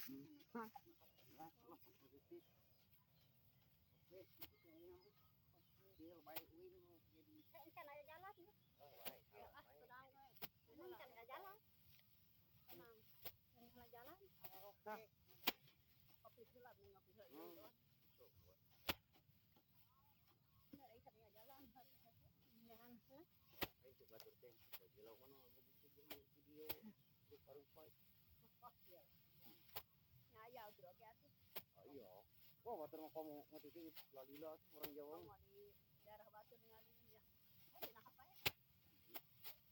Hah? Positif. Oke, kecil baik wing jadi. Kan ada jalan. Oh, baik. Ya, ah, tenang. Kan ada jalan. Tenang. Ada jalan. Nah. Kopi heula, ngopi heula. Jalan. Jangan. Ayo coba tur teh. Jelau mana video rupa-rupa. Ya ya udah oke atuh. Oh iya. Wah, batur mah kamu ngetiki lalila tuh orang Jawa. Mau di daerah Batur dengan ya. Oh, di apa ya?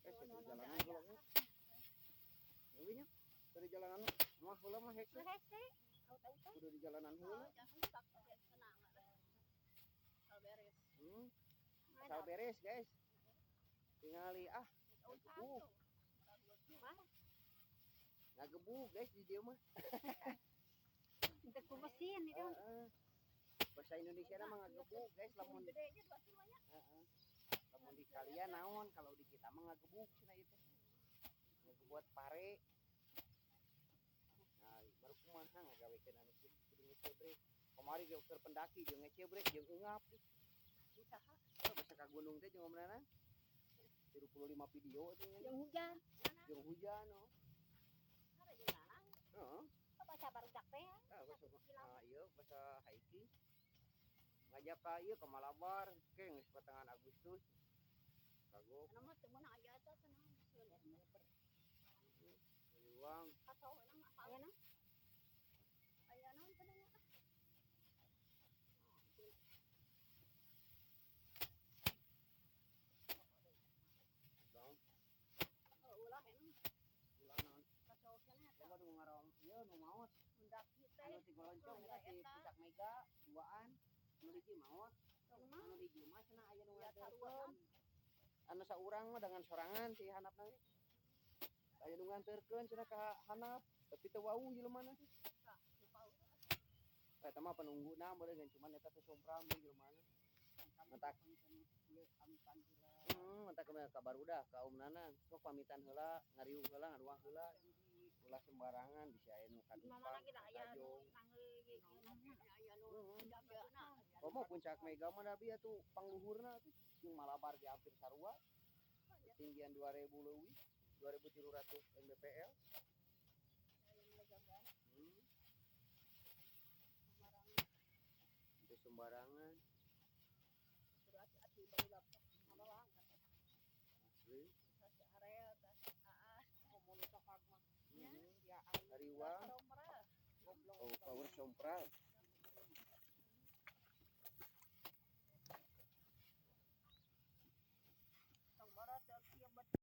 Dari jalanan heula. Nya. Dari jalanan mah heula mah hese. Hese. Auta-auta. Udah di jalanan heula. Jangan tenang. Asal beres. Asal beres, guys. Tingali ah. Ngagebug guys di dieu mah. Teu ku mesin itu. Bahasa Indonesia mah ngagebug guys lamun gedenya dua kilonya. Heeh. Lamun di kalian naon, kalau di kita mah ngagebug cenah ieu teh. Ngagebuat pare. Nah, baru kumaha ngagawekeun anu kieu kudu ngecebrek. Kamari ge keur pendaki jeung ngecebrek jeung eungap. Usaha. Basa ka gunung teh jeung omnana. 35 video teh. Jeung hujan. Jeung hujan oh. Ada jeung lanang. Heeh. Baca barudak teh. Ah, bahasa ah ieu bahasa hiking. Ngajak ka ieu ke Malabar, ke geus pertengahan Agustus. Kagok. Anu mah teu meunang aya eta cenah sieun meter. Uang. Atau nang apa aya nang? Aya naon cenah ah. Dong. Oh, ulah emang. Ulah naon? Kacau cenah eta. Coba nu ngarong ieu nu maot. Mendaki teh. Anu ti goloncong eta ti Puncak Mega duaan. Anu hiji maot. Anu hiji mah cenah aya nu nganterkeun. Anu saurang mah dengan sorangan ti handapna ge. Aya nu nganterkeun cenah ka handap, tapi teu wauh jelema teh. Eta mah penungguna meureun cuman eta teh somprang mun jelema. Matak matak ka barudak ka Om Nanang sok pamitan heula, ngariung heula, ngaruang heula. Ulah sembarangan bisa aya nu kadupa. Kajong. Komo Puncak Mega mah da bieu atuh pangluhurna atuh jeung Malabar ge hampir sarua. Ketinggian 2000 leuwih, 2300 mdpl. Itu sembarangan. Asli. Hariwang. Oh, power sompral.